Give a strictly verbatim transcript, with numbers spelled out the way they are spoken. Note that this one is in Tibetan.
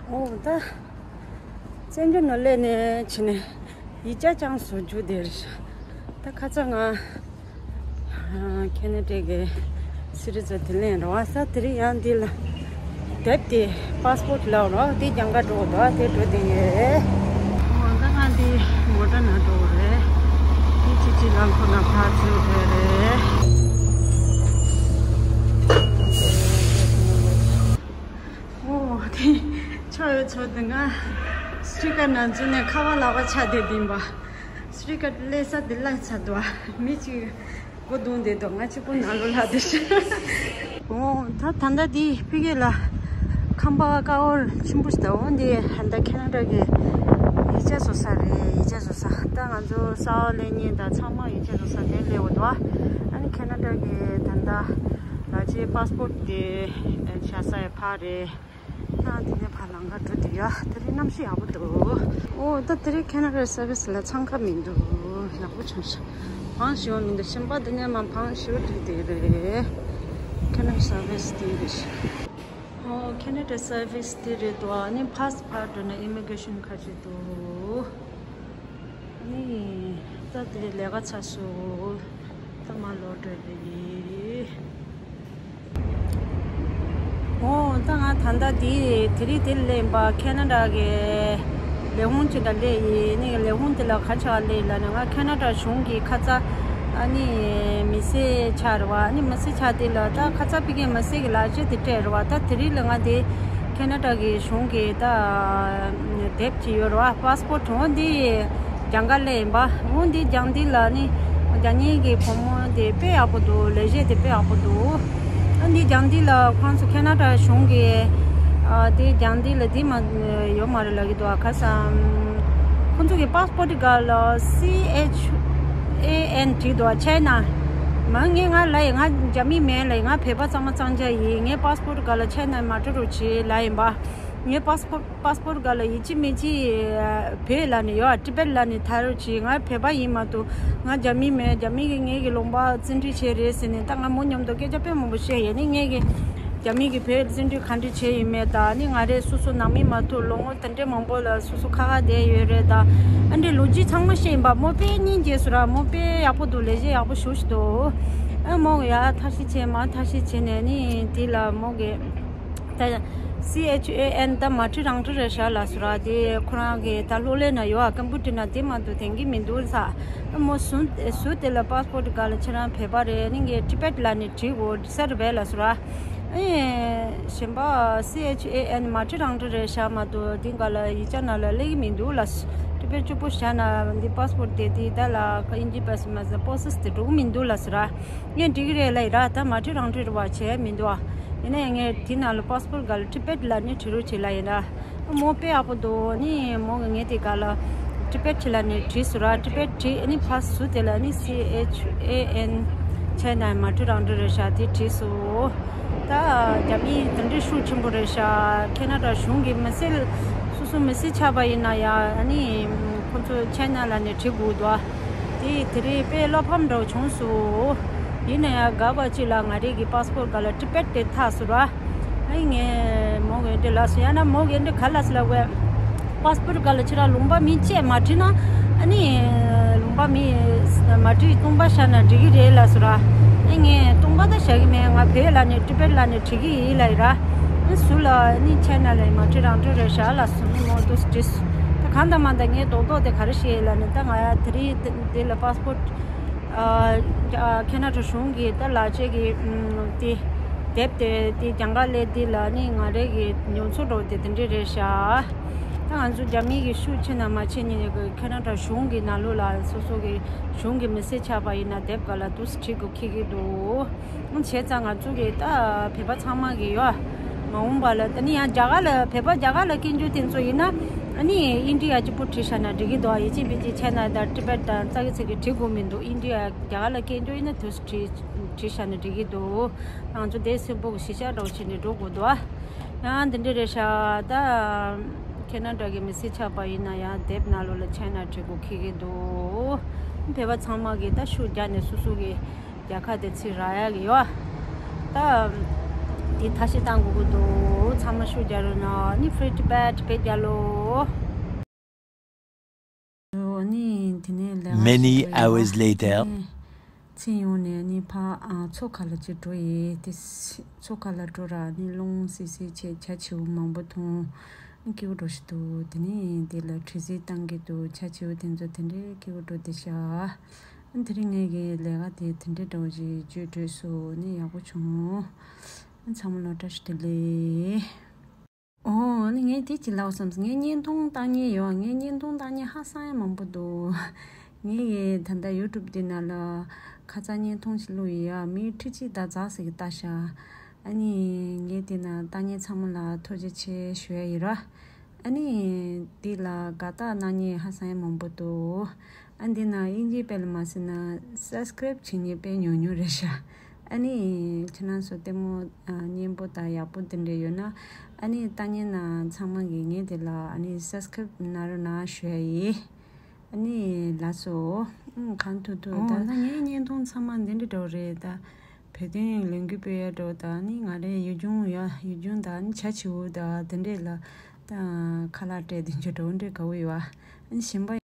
འོ་ད། བཙན་བྱོལ་ནང་སླེབས་ནས་ཕྱིན་ནས་ཡིག་ཆ་ཅང་བཟོ་རྒྱུ་དེ་རེད། ད་ཁ་ཚ་ང་ཁེ་ན་ཌ་གི་སི་ཊི་ཛན་དེ་ལེན་རོགས་ས། དེ་རིང་ཡང་འདི་ལ་དེབ་དེ་པཱ་སི་པོར་ཊི་ལབ་རོགས་དེ་སྦྱང་ག་འགྲོ་འདུག་དེ་འགྲོ་དེ་ཡོད། འོ་ད་ང་འདི་མོ་ཊ་ནང་འགྲོ་རེད། དེ་ཅི་ཅི་ལང་ཁོ་ན་ཕར་ཚུར་རེད་རེད། འོ་དེ་ཆོ་ཡོད་ཚོ་དེ་ང་སི་ཊི་ཀར་ནང་འཛུལ་ནས་ཁ་བ་ལག་པ་ཆགས་བསྡད་བསྡད་པ། སི་ཊི་ཀར་སླེབས་ས་དེ་ལ་ཚ་འདུག་མི་གཅིག་སྒོ་རྡུང་བསྡད་འདུག་ང་གཅིག་པུ་ནང་ལོགས་ལ་བསྡད་ཤག་འོ་ད་ད་ལྟ་དེ་ཕ་གི་ལ་ཁང་པ་ཀ་བོར་ཆེན་པོ་ཞིག་འདུག་འོ་འདི་ད་ལྟ་ཁེ་ན་ཌ་གི་ཡིག་ཆ་བཟོ་ས་རེད། ཡིག་ཆ་བཟོ་ས། ད་ང་ཚོ་གསར་པ་སླེབས་མཁན་དང་ཚང་མ་ཡིག་ཆ་བཟོ་ས་དེ་སླེབས་འདུག་ཨ་ནི་ཁེ་ན་ཌ་གི་ད་ལྟ་ལ་ཅེ་པཱ་སི་པོར་ཊི་དེ་བཞག་ས་ཡ་ཕར་རེད། ཨ་དེ་ནས་ཕར་ལམ་ཁ་འགྲོ་དུས་ཡ་དེ་རིང་གནམ་གཤིས་ཡག་པོ་འདུག་འོ་ད་དེ་རིང་ཁེ་ན་ཌ་སར་བིས་ལ་འཚང་ཁ་མི་འདུག་ཡག་པོ་བྱུང་ཤག་བང་ཞིག་མི་འདུག་གཞན་པ་དེ་ནས་མ་བང་ཞིག་འགྲིག་དེ་རེད། ཁེ་ན་ཌ་སར་བིས་དེ་རེད་ཤག་འོ་ཁེ་ན་ཌ་སར་བིས་དེ་རེད་འདུག་ཨ་ནི་ཕར་ཕར་འགྲོ་ན་ཨི་མི་གྷི་རེ་ཤན་ཁ་ཤས་འདུག་ནི་ད་དེ་ལས་ཀ་ཚར་སོང་། ད་མ་ལོག་འགྲོ་རེད། འོ་ད་ང་ད་ལྟ་དེ་དེ་རིང་དེ་སླེབས་པ་ཁེ་ན་ཌ་གི་ལས་ཁུངས་ཅིག་ལ་སླེབས་ཡིན། ནི་ལས་ཁུངས་དེ་ལ་ག་ཆགས་སླེབས་ལབ་ན་ང་ཁེ་ན་ཌ་གཞུང་གི་ཁ་ཚ་ཨ་ནི་མི་སེར་ཆགས་རེད་བ། ཨ་ནི་མི་སེར་ཆགས་དེ་ལ་ད་ཁ་ཚ་ཕ་གིའི་མི་སེར་གི་ལག་ཁྱེར་དེ་སྤྲད་རེད་བ། ད་དེ་རིང་ལ་ང་དེ་ཁེ་ན་ཌ་གི་གཞུང་གི་ད་དེབ་ཅིག་ཡོད་རེད་བ། པཱ་སི་པོར་ཊི་འོ་འདི་སྦྱང་ག་སླེབས་ཡིན་པ། འོ་འདི་སྦྱང་འདི་ལ་ནི་རྒྱ་ཉིན་གྱི་བུ་མོ་དེ་དཔེ་ཡག་པོ་འདུག་ལས་བྱེད་དེ་དཔེ་ཡག་པོ་འདུག་ཨ་འདི་སྦྱང་འདི་ལ་ཁོང་ཚོ་ཁེ་ན་ཌ་གཞུང་གི་ཨ་དེ་སྦྱང་འདི་ལ་དེ་མ་ཡོད་མ་རེད་ལབ་ཀྱི་འདུག་ཨ་ཁ་སང་ཁོང་ཚོ་གི་པཱ་སི་པོར་ཊི་ག་ལ་སི་ཨེཆ་ཨེ་ཨེན་བྲིས་འདུག་ཨ་ཆའི་ན། མ་ངས་ང་ལ་ཡི་ང་རྒྱ་མི་མིན་ལ་ཡི་ང་བོད་པ་གཙང་མ་གཙང་རྐྱང་ཡིན། ངའི་པཱ་སི་པོར་ཊི་ག་ལ་ཆའི་ན་མ་འགྲོ་རོགས་བྱེད་ལབ་ཡིན་པ། ངའི་པཱ་སི་པོར་པཱ་སི་པོར་ག་ལ་ཡིན་གཅིག་མིན་གཅིག་བོད་ལ་ནི་ཡོད། ཊི་བེཊ་ལ་ནི་ཐར་རོགས་གྱིས། ང་བོད་པ་ཡིན་མ་གཏོགས་ང་རྒྱ་མི་མེད། རྒྱ་མི་གིས་ངེད་ཀྱི་ལུང་པ་བཙན་ཁྲིད་བྱས་རེད་ཟེར་ནས། ད་ང་མོ་མཉམ་དུ་སྐད་ཆ་དཔེ་མང་པོ་བཤད་ཡོད། ནི་ངེད་ཀྱི་རྒྱ་མི་གིས་བོད་བཙན་ཁྲིད་ག་འདྲ་བྱས་ཡོད་མེད་དང་། ནི་ང་རའི་སོ་སོ་ནང་མི་མ་གཏོགས་ལོ་ངོ་དེ་འདྲའི་མང་པོ་ལ་སོ་སོ་ཁ་ཁ་བསྡད་ཡོད་རེད། ད་ཨ་འདྲའི་ལོ་རྒྱུས་ཚང་མ་བཤད་ཡིན་པ། མོ་དཔེ་སྙིང་རྗེ་སོང་ར། མོ་དཔེ་ཡག་པོ་འདུག་ལས་བྱེད་ཡག་པོ་ཞེ་པོ་ཅིག་འདུག་ཨ་མོ་ཡ་ཐབས་ཤེས་བྱས་མ་ཐབས་ཤེས་བྱས་ནས་ནི་དེ་ལ་མོ་གིས། ད་སི་ཨེཆ་ཨེ་ཨེན་ད་མ་ཊི་རང་ཊི་རེད་ཤག་ལབ་སོང་ར། དེ་ཁོ་རང་གི་ད་གློག་ཀླད་ན་ཡོད་ཨ། ཀམ་པུ་ཊར་ན་དེ་མ་གཏོགས་དྲན་གྱི་མི་འདུག་ས། ཨ་མོ་ཟུར་ཟུར་དེ་ལ་པཱ་སི་པོར་ཊི་ག་ལ་ཁྱེད་རང་བོད་པ་རེད། ནི་ངས་ཊི་བེཊ་ལ་ནི་བྲིས་དགོས་ཟེར་བས་ལབ་སོང་ར། ཨེ་གཞན་པ་སི་ཨེཆ་ཨེ་ཨེན་མ་ཊི་རང་ཊི་རེད་ཤག་མ་གཏོགས་དེ་ག་ལ་ཡིག་ཆ་ནང་ལ་སླེབས་ཀྱི་མི་འདུག་ལབ། ཊི་བེཊ་གཅིག་པོ་བཞག་ན་འདི་པཱ་སི་པོར་ཊི་དེ་དེ་ད་ལ་ཨིན་ཇི་པཱ་སི་མ་ཟ་པོ་སེ་སི་དེ་འགྲོ་གི་མི་འདུག་ལབ་སོང་ར། ངས་འགྲིག་གི་རེད་ལབ་ཡིན་ར། ད་མ་ཊི་རང་ཊི་རེད་བ་བྱས་མི་འདུག་ཨ། ཡིན་ན་ཡང་ངས་དེ་ནང་ལ་པཱ་སི་པོར་ག་ལ་ཊི་བེཊ་ལ་ནི་བྲིས་རོགས་བྱེད་ལབ་ཡིན་ར། མོ་དཔེ་ཡག་པོ་འདུག་ནི་མོ་གིས་ངས་དེ་ག་ལ་ཊི་བེཊ་ཆེད་ལ་ནི་བྲིས་སོང་ར། ཊི་བེཊ་བྲིས་ནི་ཕར་ཟུར་དེ་ལ་ནི་སི་ཨེཆ་ཨེ་ཨེན་ཆའི་ན་མ་ཊི་རང་ཊི་རེད་ཤག་དེ་བྲིས་སོང་། ད་རྒྱ་མི་དེ་འདྲའི་ཤུགས་ཆེན་པོ་རེད་ཤག་ཁེ་ན་ཌ་གཞུང་གི་མི་སེར་སོ་སོ་མི་སེར་ཆགས་པ་ཡིན་ན་ཡང་ནི་ཁོ་ཚོ་ཆའི་ན་ལ་ནི་བྲིས་དགོས་འདུག་ཨ། དེ་དེ་རིང་དཔེ་བློ་ཕམ་འདྲ་བོ་བྱུང་སོང་། ཡིན་ན་ཡང་དགའ་བ་གཅིག་ལ་ང་རའི་གི་པཱ་སི་པོར་ག་ལ་ཊི་བེཊ་དེ་ཐག་སོང་ར། ཨ་ངས་མོ་གི་འདི་ལ་སོང་། ཡང་ན་མོ་གི་འདི་ག་ལ་སོང་ལབ་དགོས། པཱ་སི་པོར་ག་ལ་ཁྱེད་རང་ལུང་པ་མིང་བཅས་མ་བྲིས་ན་ཨ་ནི་ལུང་པ་མིང་མ་བྲིས་སྟོང་པ་བཞག་ན་འགྲིག་གི་རེད་ལབ་སོང་ར། ཨ་ངས་སྟོང་པ་ད་བཞག་གི་མེད། ང་བོད་ལ་ནི་ཊི་བེཊ་ལ་ནི་བྲིས་གི་ཡིན་ལབ་ཡིན་ར། ཨ་སུ་ལ་ཨ་ནི་ཆའི་ན་ལ་མ་བྲིས་རང་བྲིས་རེད་ཤག་ལབ་སོང་། མོ་འདུག་སེ་བྲིས་སོང་། ད་གང་ལྟར་མ་ད་ངས་རྡོག་རྡོག་དེ་ག་རེ་བཤད་ཡིན་ལབ་ན། ད་ང་ཡ་དེ་རིང་དེ་ལ་པཱ་སི་པོར་ཊི་ཨ་ཨ་ཁེ་ན་ཌ་གཞུང་གིས་ད་ལག་ཁྱེར་གྱི་ཨམ་དེ་དེབ་དེ་དེ་སྦྱང་ག་སླེབས་དེ་ལ་ནི་ང་རའི་གི་ཉོ་ཚོང་འདྲ་བོ་དེ་དེ་འདྲ་རེད་ཤག་ད་ང་ཚོ་རྒྱ་མི་གི་ཤུགས་ཆེ་ན་མ་ཆེ་ནི་ཁེ་ན་ཌ་གཞུང་གི་ནང་ལོགས་ལ་སོ་སོ་གི་གཞུང་གི་མི་སེར་ཆགས་པ་ཡིན་ན་དེབ་ག་ལ་འདུག་སེ་བྲིས་དགོས་འཁེལ་གི་འདུག་བྱས་ཙང་ང་ཚོ་གི་ད་བོད་པ་ཚང་མ་གི་ཡོད། མ་འོངས་པ་ལ་ད་ནི་ཡང་རྒྱ་གར་ལ་བོད་པ་རྒྱ་གར་ལ་སྐྱེས་འགྱུར་དེ་ཚོ་ཡིན་ན་ཨ་ནི་ཨིན་ཌི་ཡ་གཅིག་པུ་བྲིས་བཞག་ན་འགྲིག་གི་འདུག་ཡིན་གཅིག་མིན་གཅིག་ཆའི་ན་དང་ཊི་བེཊ་དང་ཙག་གི་ཙིག་གི་བྲིས་དགོས་མི་འདུག་ཨིན་ཌི་ཡ་རྒྱ་གར་ལ་སྐྱེས་འགྱུར་ཡིན་ན་དུས་སུ་བྲིས་བྲིས་བཞག་ན་འགྲིག་གི་འདུག་ང་ཚོ་དེ་སེམས་པོ་གི་གཞིས་ཆགས་འདྲ་བོ་བྱས་ནས་འགྲོ་དགོས་འདུག་ཡང་འདི་འདྲ་རེད་ཤག་ད་ཁེ་ན་ཌ་གི་མི་སེར་ཆགས་པ་ཡིན་ན་ཡང་དེབ་ནང་ལོགས་ལ་ཆའི་ན་བྲིས་དགོས་འཁེལ་གི་འདུག་བོད་པ་ཚང་མ་གི་ད་ཤུགས་རྒྱག་ནས་སོ་སོ་གི་རྒྱལ་ཁབ་དེ་ཚིག་རག་ཡག་གི་ཡོད། ད་ དེ་ཐ་ཤི་བཏང་དགོས་ཀྱི་འདུག་ཚང་མ་ཤུགས་རྒྱག་རོགས་གནང་། ཨ་ནི་Free Tibet བེད་རྒྱག་ལོ། ཨ་ནི་དེ་ནས་ལས་ཀ Many བྱེད་དགོས་ཡོད། Hours later. ཨ་ནི་ཚེ་ཡོང་ནས་ཨ་ནི་ཕ་ཨ་མཚོ་ཁ་ལ་ཅིག་འགྲོ་ཡི། དེ་མཚོ་ཁ་ལ་འགྲོ་ར་ཨ་ནི་རླུང་བསིལ་བསིལ་བྱས་བྱ་བྱིའུ་མང་པོ་མཐོང་། ཨ་ནི་སྐྱིད་པོ་འགྲོ་ཞིག་འདུག་དེ་ནས་དེ་ལ་དྲི་ཟིག་བཏང་གི་འདུག་བྱ་བྱིའུ་དེ་ཚོ་དེ་འདྲའི་སྐྱིད་པོ་འགྲོ་བསྡད་ཤག་ཨ་ནི་དེ་རིང་ངེད་ཀྱི་ལས་ཀ་དེ་དེ་འདྲའི་འདྲ་བོ་ཞིག་བརྗོད་འགྲོས་སུ་ནི་ཡག་པོ་བྱུང་། ཨ་ཚང་མ་ལ་བཀྲ་ཤིས་བདེ་ལེགས། ཨོ་ཨ་ནི་ངས་དེ་ཅི་ལབ་བསམ། ངས་བརྙན་ཐུང་བཏང་མཁན་ཡོད། ངས་བརྙན་ཐུང་བཏང་མཁན་ཧ་སང་ཡ་མང་པོ་འདུག་ངས་ཡི་ད་ལྟ་YouTube དེ་ནང་ལ་ཁ་ཚ་བརྙན་ཐུང་ཞིག་བླུགས་ཡི་ཡ། མི་ཁྲི་གཅིག་དང་ཛ་ཟིག་གིས་ལྟ་ཤག་ཨ་ནི་ངས་དེ་ནང་ལྟ་མཁན་ཚང་མ་ལ་ཐུགས་རྗེ་ཆེ་ཞུ་ཡ་ཡིན་ར། ཨ་ནི་འདི་ལ་དགའ་རྟགས་གནང་མཁན་ཧ་སང་ཡ་མང་པོ་འདུག་ཨ་འདི་ན་དབྱིན་ཇིའི་དཔེ་ལ་མ་ཟེར་ན་subscribe བྱེད་མཁན་དཔེ་ཉུང་ཉུང་རེད་ཤག་ཨ་ནི་ཁྱེད་རང་ཚོ་ལྟད་མོ་ཨ་སྙན་པོ་དང་ཡག་པོ་དེ་འདྲ་ཡོད་ན་ཨ་ནི་ལྟ་མཁན་ཚང་མ་གིས་ངས་དེ་ལ་ཨ་ནི་subscribe གནང་རོགས་གནང་ཞུ་ཡ་ཡིན། ཨ་ནི་ལགས་སོ། ཨང་གང་ཐུབ་ཐུབ། ཨོ་ད་ད་ངའི་བརྙན་ཐུང་ཚང་མ་འདི་འདྲ་འདྲ་བོ་རེད་ད། བོད་དོན་ལས་འགུལ་སྤེལ་ཡ་འདྲ་བོ་དང་ནི་ང་རའི་ཡུལ་ལྗོངས་ཡ་ཡུལ་ལྗོངས་དང་ནི་བྱ་བྱིའུ་དང་དེ་འདྲས་ལ་ད་ཁ་ལག་སྤྲད་དེ་འཇོག་འདྲ་བོ་འདྲས་དགའ་བོ་ཡོད་ཨ། ཨ་ནི་གཞན་པ།